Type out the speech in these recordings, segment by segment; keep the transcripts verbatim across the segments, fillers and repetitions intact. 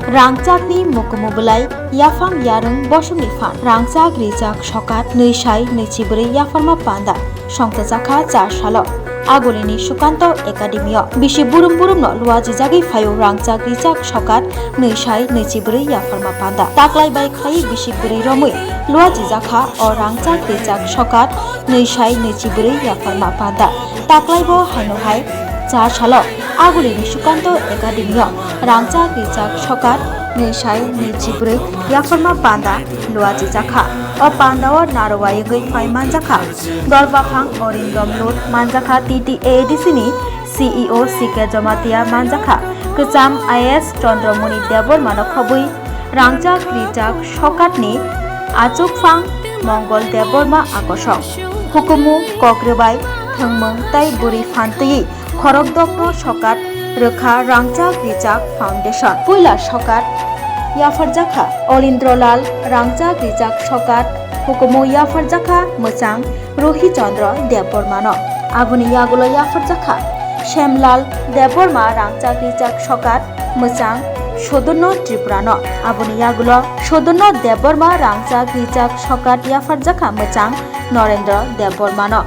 Rangchakni mukumu bwlai yaphang yarwng bosongni phan. Rangchak rijak sokat nwi sai nwi chibrwi yapharma panda songchajakha char salo. Agulini Sukanto Academy-o bisi burum burumno luajijagwi phaio rangchak rijak sokat nwi sai nwi chibrwi yapharma panda. Taklai bai khlaiwi bisi bwrwi romwi luajijakha o rangchak rijak sokat nwi sai nwi chibrwi yapharma panda. Taklaibo haino hai char salo Agulini Sukanto Academy-o rangchak rijak sokat nwi sai nwi chibrwi yapharma panda luajijakha. O pandao narwai wngwi phai manjakha Dolbaphang Orindom Lut, manjakha T T A A D C ni C E O C K Jomatia, manjakha kwcham I A S Chandramoni Debbarmano khobwi rangchak rijak sokatni achukphang Mongol Debbarma akosok. Hukumu, kokrwbai, thwngmung tei bwrwi phan twiwi khorokdokno sokat rwkha Rangchak Rijak Foundation. Puila sokat yapharjakha Olindrolal, Rangchak Rijak Sokat hukumu yapharjakha mwchang Rohi Chandra Debbarmano. Aboni yagulo yapharjakha Shemlal Debbarma, Rangchak Rijak Sokat mwchang Sudurno Tripurano. Aboni yagulo Sudurno Debbarma, Rangchak Rijak Sokat yapharjakha mwchang Norendra Debbarmano.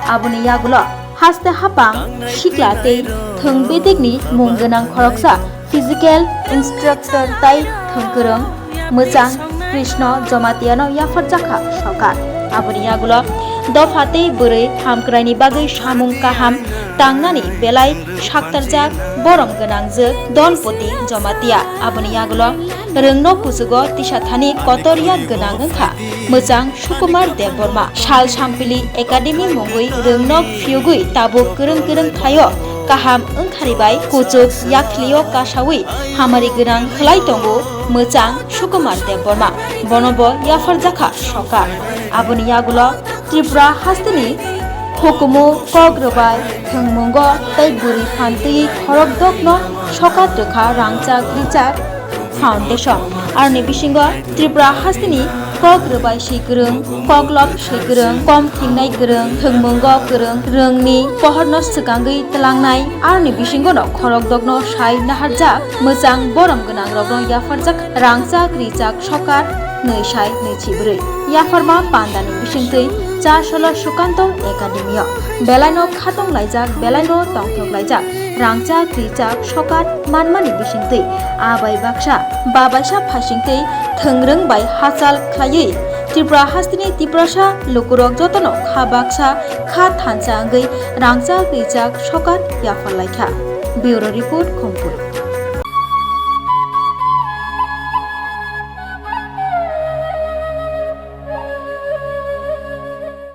Aboni yagulo haste hapang sikla tei thwng bedekni mung gwnang khoroksa physical instructor tai thwng kwrwng mwchang Krishna Jamatiano yapharjakha sokat. Aboni yagulo dopha tei bwrwi hamkraini bagwi samung kaham tangnani belai saktarjak borom gwnangjwk Donpoti Jamatia. Aboni yagulo rwngno kuchugo tisa thani kotor yak gwnang wngkha mwchang Sukumar Debbarma. Sal Sampili Academy mungwi rwngno phiyogwi tabuk kwrwng kwrwng khlaio, kaham wngkhari bai kuchuk yakhlio kasawi hamari gwnang khlai tongo mwchang Sukumar Debbarma. Bono bo yapharjakha sokat. Aboni yagulo Tripura hasteni hukumu, kok rwbai, thwngmungo tei bwrwi phan twiwi khorokdokno sokat rwkha Rangchak Rijak Foundation. Aroni bisingo Tripura hasteni kok rwbai swi kwrwng, koklop swi kwrwng, kom thingnai kwrwng, thwngmungo kwrwng, rwngni pohorno swkangwi twlangnai. Aroni bisingono khorokdokno sai naharjak mwchang borom gwnangrokno yapharjak Rangchak Rijak Sokat nwi sai nwi chibrwi. Yapharma pandani bisingtwi char salo Sukanto Academy-o belaino khatong laijak, belaino tongthok laijak Rangchak Rijak Sokat manmani bisingtwi a bai baksa, ba baisa phaisingtwi thwngrwng bai hachal khlaiwi Tripura hasteni Tiprasa lukurok jotono kha baksa, kha thansa wngwi Rangchak Rijak Sokat yaphar laikha. Bureau Report, Khumpui.